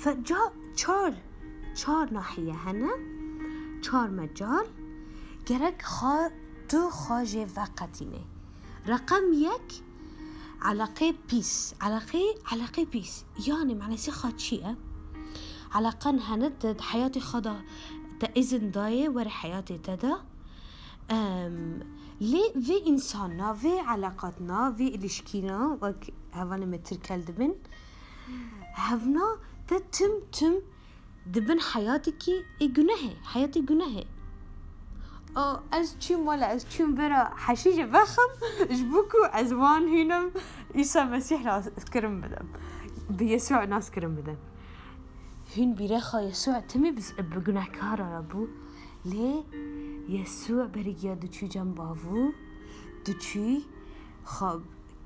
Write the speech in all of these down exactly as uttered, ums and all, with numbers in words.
Fe-, ca-, çar, çar nahiye hene, çar mecal. Gerek xwe tu xwe jê veqetînê. Reqem yek, eleqê pîs. Eleqê, eleqê pîs. Yanî, manasê xwe çi ye? Eleqen hene, te di heyatê xwe de te îzin dayê were heyatê te de. Em, lê vê însana, vê eleqatna, vê ilişkîna, wek hevalê me tirkel dibin, hevna te tim tim dibin heyatêkî ê gunehê, heyatê gunehê. A, ez çûm wele, ez çûm bira heşîşê vexim, ji bo ku ez wan hînim Îsa Mesîh naskirin bidim. Bi Yesû naskirin bidim. Hûn bîrê xwe Yesû timî bi, bi gunehkara re bû. Lê Yesû berî giya diçû cem bavû, diçû xwe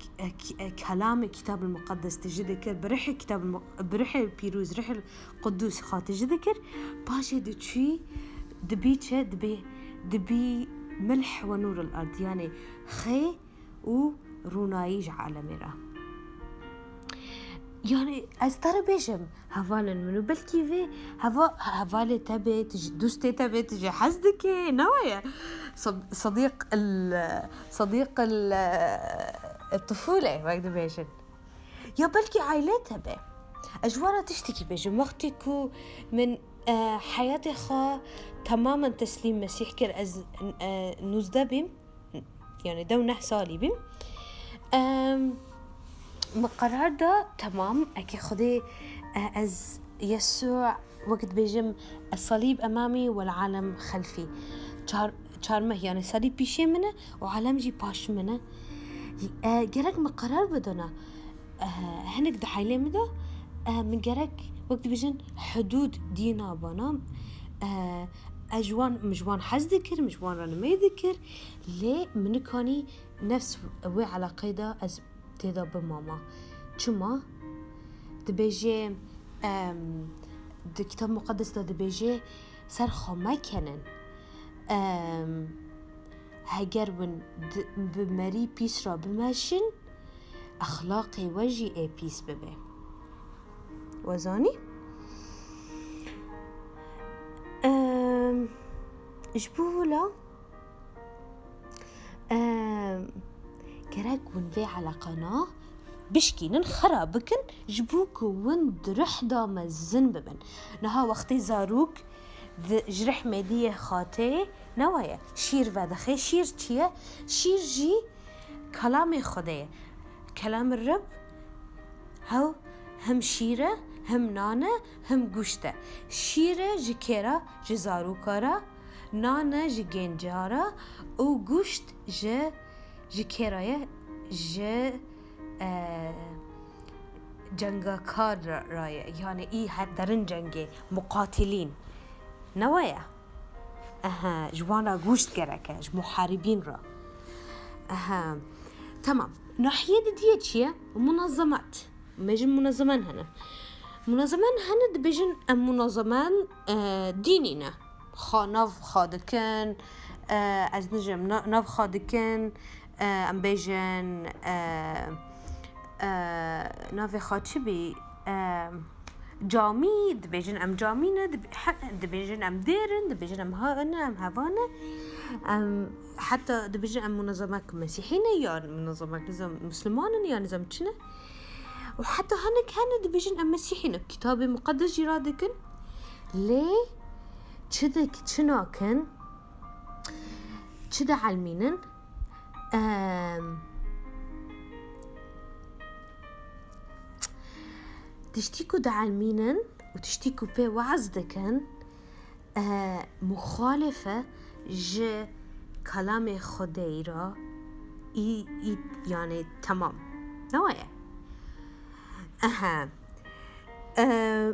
k-, k-, kelamê Kitab el Muqeddes tijî dikir, bi rihê Kitab el Mu-, bi rihê pîroz, rihê Qudûs xwe tijî dikir, paşê diçû dibî çi? Dibî, dibî milh we nûr el erd, yanî xê û rûnayî ji alemê re. Yanî ez te re bêjim, hevalên min û belkî vê heva-, hevalê te bê, tu ji, dostê te bê, tu jê hez dikê, ne weye? Sed-, sedîq el, sedîq el, e, tufûle, wek dibêjin. Ya belkî aîlê te be. Ez ji we re tiştekî bêjim. Wextê ku min, e, heyatê xwe temamen teslîm Mesîh kir, ez, e, nûzdeh bîm, yanî deh û neh salî bîm. Em, min qerar da, temam, eke Xwedê, e, ez Yesû, wek dibêjim, "Es-salîb emamî wel alem xelfî." Çar-, çarmeh, yanî salîb pîşê min e û alem jî paş min e. E, gerek min qerar bidana. E, hinek di heylê min de, e, min gerek, wek dibêjin, hudûd dîna bana. E, ez ji wan, min ji wan hez dikir, min ji wan re nimê dikir. Lê min nikanî nefs wê eleqeyê de ez tê de bimama. Çima? Dibêje, em, di Kitab Muqeddes de dibêje, "Ser xwe mekenin." Em, heger win di, bi merî pîs re bimeşin, exlaqê we jî ê pîs bibe. We zanî? Em, ji bo wila Em, gerek hûn vê eleqana bişkînin, xera bikin, ji bo ku hûn di rih de mezin bibin. Niha wextê zarok di, ji rihmê diyê xatê ne waye, şîr vedixe. Şîr çi ye? Şîr jî kelamê Xwedê ye. Kelamê Reb hew hem şîr e, hem nan e, hem guşt e. Şîr e ji kê re? Ji zaroka re, nan e ji genca re û guşt ji, ji kê re ye? Ji, e, cengakar re, re ye. Yanî î her derin cengê, muqatilîn. Ne waye? Aha, ji wan re guşt gerek e, ji muharibîn re. Aha. Tamam. Nahiye didiye çi ye? Munazemat. Mejin munazemen hene. Munazemen hene, dibêjin em munazemen, e, dînî ne. Xwe nav xwe dikin, e, ez nijim, na-, nav xwe dikin, e, em bêjin, e, e, navê xwe çi bî? E, camî, dibêjin em camî ne, dib-, he, dibêjin em dêr in, dibêjin em ha ne, em heva ne. Em heta dibêjin em munazemek mesîhî ne, yan munazemek nizam musliman in, yan nizam çi ne. Û heta hinek hene dibêjin em mesîhî ne. Kitabê Muqeddes jî radikin. Lê çi dik-, çi nakin? Çi dielmînin? Em, tiştî ku dielmînin û tiştî ku pê waz dikin, e, muxalif e ji kelamê Xwedê re, î, î, yanî temam. Ne waye? Aha. E,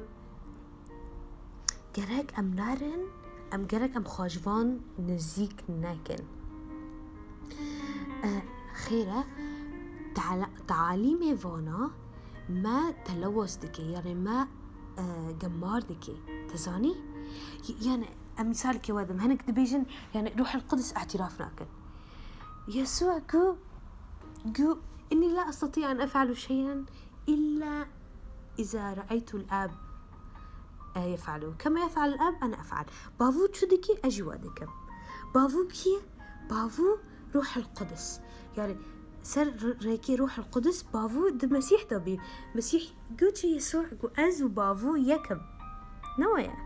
Gerek em nerin, em gerek em xwe ji van nizîk nekin. E, xêr e, tala-, talîmê vana me telewes dike, yanî me, e, gemar dike. Te zanî? Y-, yanî em mîsalekê we dim, hinek dibêjin, yanî Ruhul Qudus îtiraf nakin. Yesû got, got, "Inni la estatî en ef'alu şey'en illa iza re'eytul ab." e, yef'alu. Kema yef'al el-ab, ene ef'al. Bavû çi dike, ez jî wa dikim. Bavû kî ye? Bavû Ruhul Qudus. Yani ser r-, rêkê Ruhul Qudus bavû di Mesîh de bî. Mesîh got çi, Yesû got, ez û bavû yek im. Ne waya?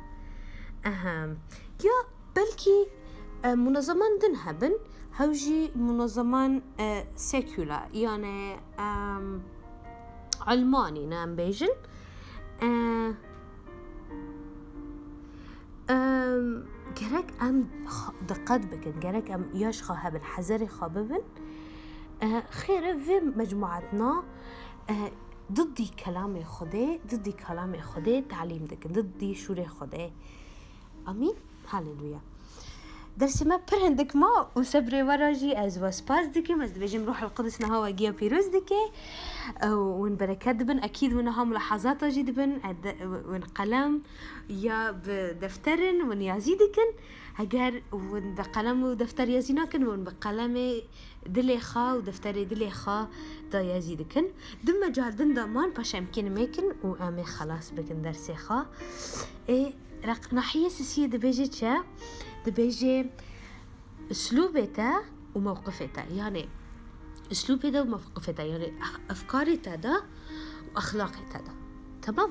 Ehem. Ya belkî, e, munazeman din hebin, hew jî munazeman, e, sekula, yani, em, Elmanî ne em bêjin. E, em, gerek em xwe diqet bikin, gerek em ya ji xwe hebin, hezerê xwe bibin. E, xêr e vê mecmuatna, e, didî kelamê Xwedê, didî kelamê Xwedê talîm dikin, didî şûrê Xwedê. Amîn. Haleluya. Dersê me pir hindik ma û sebrê we re jî ez we spas dikim. Ez dibêjim Ruhul Qudus niha we giya pîroz dike. Ew win bereket dibin. Ekîd win niha mulahazata jî dibin. Ed-, win qelem ya bi defterin, win yazî dikin. Heger win bi qelem û defter yazî nakin, win bi qelemê dilê xwe û defterê dilê xwe de yazî dikin. Du mecal din de man, paşê em kênimê kin û em ê xelas bikin dersê xwe. Ê, req-, nahiyê sisiyê dibêje çi? Dibêje uslûbê te û mewqifê te. Yani uslûbê te û mewqifê te. Yani ex-, efkarê te de û exlaqê te de. Tamam?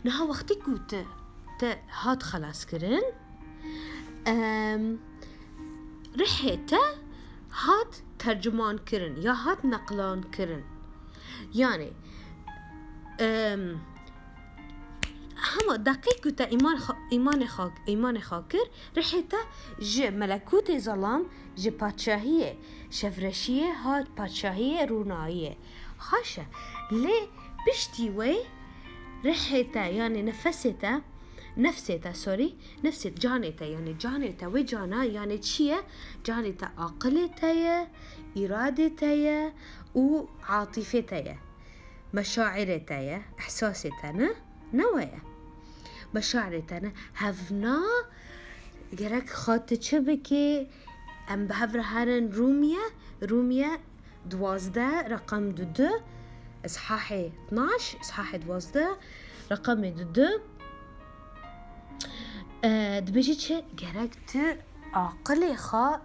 Niha wextê ku te, te hat xelas kirin, em, rihê te hat tercuman kirin ya hat neqlan kirin. Yani, em, hema deqê ku te îman xa-, îmanê xa-, îmanê xwe kir, rihê te ji melekûtê zelam, ji padşahiyê şevreşiyê hat padşahiyê rûnayiyê. Xweş e. Lê piştî wê rihê te, yani nefesê te, nefsê te, sorry, nefsê, canê te, yani canê te, wê cana, yani çi ye? Canê te aqilê te ye, îradê te ye û atîfê te ye. Meşairê te ye, ihsasê te ne? Ne we ye? Meşairê te ne? Hevna gerek xwe tu çi bikî? Em bi hev re herin Rûmiye, Rûmiye duwazdeh, reqem dudu, îshahê itnaş, îshahê duwazdeh, reqemê dudu. E, dibêje çi? Gerek tu aqilê xwe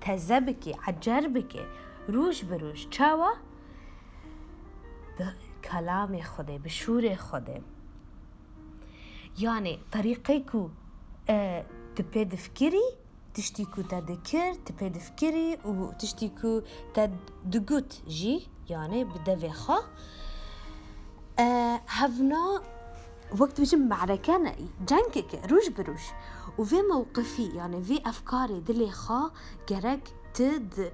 teze bikî, ecer bikî, roj bi roj. Çawa? Bi kelamê Xwedê, bi şûrê Xwedê. Yani terîqê ku, e, tu pê difikirî, tiştî ku te dikir, tu pê difikirî û tiştî ku te digot jî, yani bi devê xwe, e, hevna, wek dibêjin, me'reke ne, cengek e, roj bi roj. Û vê mewqifî, yani vê efkarê dilê xwe gerek tu di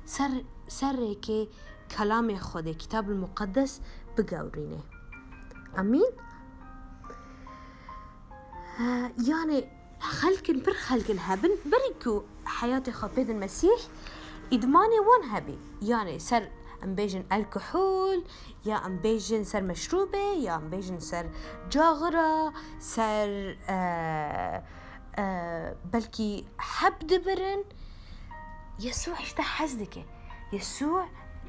ser, ser rêkê kelamê Xwedê, Kitab-ul Muqeddes bigewrînê. Amîn. E, yani xelkin, pir xelkin hebin, berî ku heyatê xwe pêdin Mesîh, îdmanê wan hebî. Yani ser, em bêjin, elkuhul, ya em bêjin ser meşrûbê, ya em bêjin ser caxira, ser, e, e, belkî heb dibirin. Yesû işte hez dike. Yesû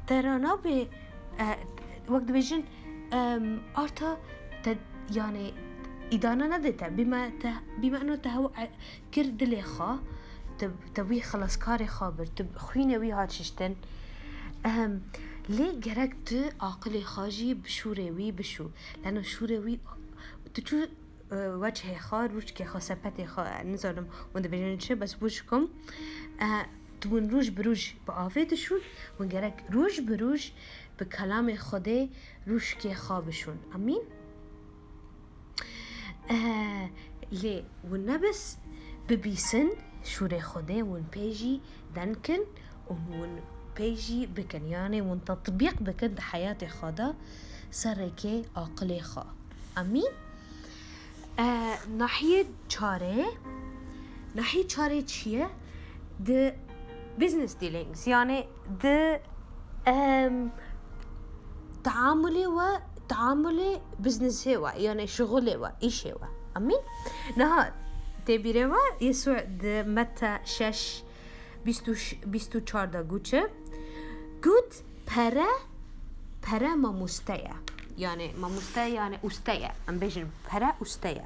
te re nabê, e, wek dibêjin, em, arta te, yani îdana nedê te. Bîme te, bîme eno te hew, e, kir dilê xwe, te, te wî xelaskarê xwe bir, tu xwînê wî hat şiştin. Em, lê gerek tu aqilê xwe jî bi şûrê wî bişû. Leno şûrê wî, tu çû e, wechhê xwe, rûçkê xwe, sepetê xwe, nizanim hûn dibêjin çi, bes wişk im. E, tu hûn roj bi roj bi avê dişûn, hûn gerek roj bi roj bi kelamê Xwedê rûçkê xwe bişûn. Amîn. E, lê hûn ne bes bibîsin şûrê Xwedê, hûn pê jî denkin û hûn pê jî bikin. Yani hûn tetbîq bikin di heyatê xwe de ser rêkê aqilê xwe. Amîn. E, nahiyê çarê, nahiyê çarê çi ye? Di business dealings, yani di, em, teamulê we, teamulê businessê we, yani şixulê we, îşê we. Amîn. Niha tê bîrê we, Yesû di Meta şeş, bîst û çar de got çi? Got, pere, pere mamoste ye. Yani mamoste yani uste ye. Em bêjin pere uste ye.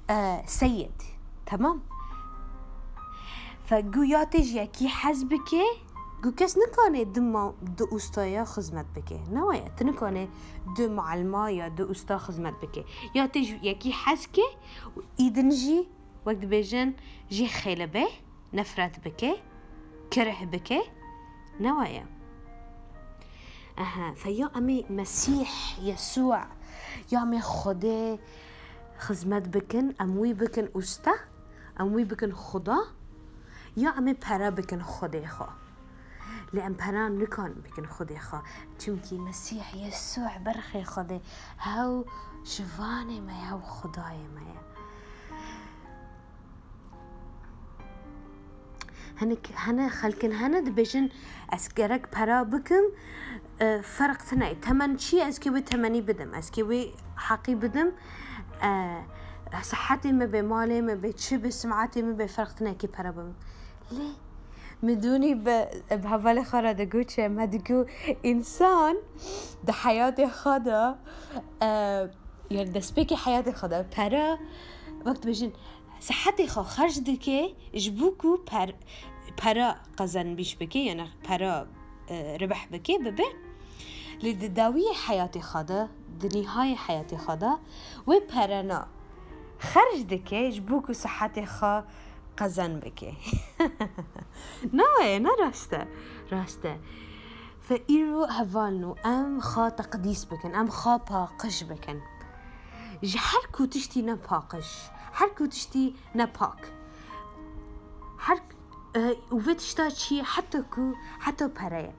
e, seyid. Tamam. Fe gu ya tê ji yekî hez bike, gu kes nikane di ma-, di ustaya xizmet bike. Ne waya, tu nikane di mualima ya di usta xizmet bike. Ya tê ji yekî hez ke û îdin jî, wek dibêjin, jî xêle be, nefret bike, kirih bike. Ne waya. Aha, fe ya em ê Mesîh, Yesû, ya em ê Xwedê xizmet bikin, em wî bikin usta, em wî bikin Xuda, ya em ê pere bikin Xwedê xwe. Lê em pere nikan bikin Xwedê xwe. Çimkî Mesîh, Yesû, berxê Xwedê, hew şivanê me ye, hew Xwedayê me ye. Hinek, hene xelkin hene dibêjin, ez gerek pera bikim, e, ferq tine. Temen çi ye? Ez kê wê temenî bidim, ez kê wê heqî bidim, e, sihetê me bê, malê me bê, çi bê, simatê me bê, ferq tine kê pera bim. Lê midûnî bi, bi hevalê xwe re digot çi? Me digot, însan di heyatê xwe de, e, yani destpêkê heyatê xwe de pera, wek dibêjin, sihetê xwe xerc dike ji bo ku per-, pera qezenbîş bike, yani pera, e, ribeh bike, bibe. Lê di dawiyê heyatê xwe de, di nîhayê heyatê xwe de wê perena xerc dike ji bo ku sihetê xwe qezen bike. Na weye, ne rast e. Rast e. Fe îro hevalno em xwe teqdîs bikin, em xwe paqij bikin. Ji her ku tiştî ne paqij, her ku tiştî ne pak. Her, e, û vê tişta çi ye? Heta ku, heta pere ye.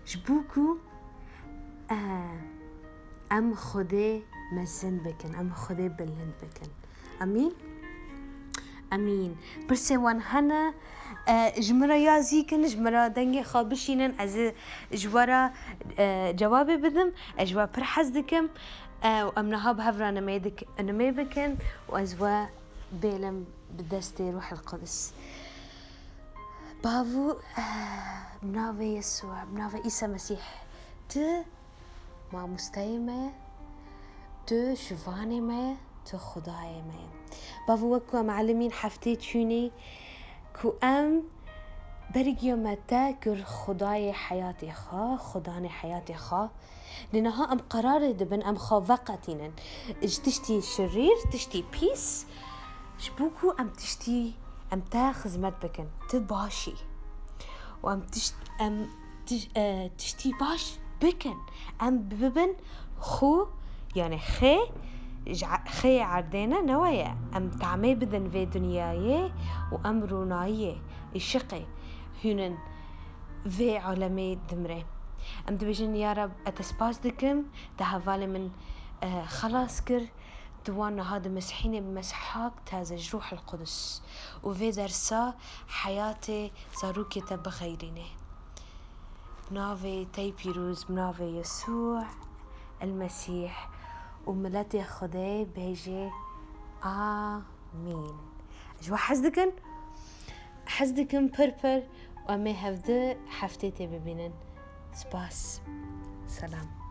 Ji bo ku, e, em Xwedê mezin bikin, em Xwedê bilind bikin. Amîn. Amîn. Pirsê wan hene, e, ji min re yazî kin, ji min re dengê xwe bişînin, ez ê ji we re, e, cewabê bidim. Ez ji we pir hez dikim, e, û em niha bi hev re nimê dik-, nimê bikin û ez we bêlim bi destê Ruhil Qudus. Bavo, eh, bi navê Yesû, bi navê Îsa Mesîh, tu mamosteyê me ye, tu şivanê me ye, tu Xwedayê me ye. Bavo, wek ku em elimîn heftê çûnî, ku em bergiya me te kir Xwedayê heyatê xwe, Xwedanê heyatê xwe, Lê niha em qerarê dibin, em xwe veqetînin ji tiştî şirîr, tiştî pîs, ji bo ku em tiştî, em te xizmet bikin. Tu baş î. Û em tişt-, em tij-, e, tiştî baş bikin. Em bibin xwe, yani xê, ji e-, xê erdê ne, ne weye. Em tamê bidin vê dinyayê û em rûnayiyê, îşiqê hûnin vê alemê dimrê. Em dibêjin, Ya Reb, ez te spas dikim, te hevalê min, e, xelas kir, tu wan niha dimesihînê bi mesihak taze ji Ruhil Qudus û vê dersa heyatê zarokê te bixeyrînê. Bi navê te yê pîroz, bi navê Yesû el Mesîh û miletê Xwedê bêjê, Amîn. Ji we hez dikin? Hez dikim pir pir û em ê hevdi heftê tê bibînin. Spas. Selam.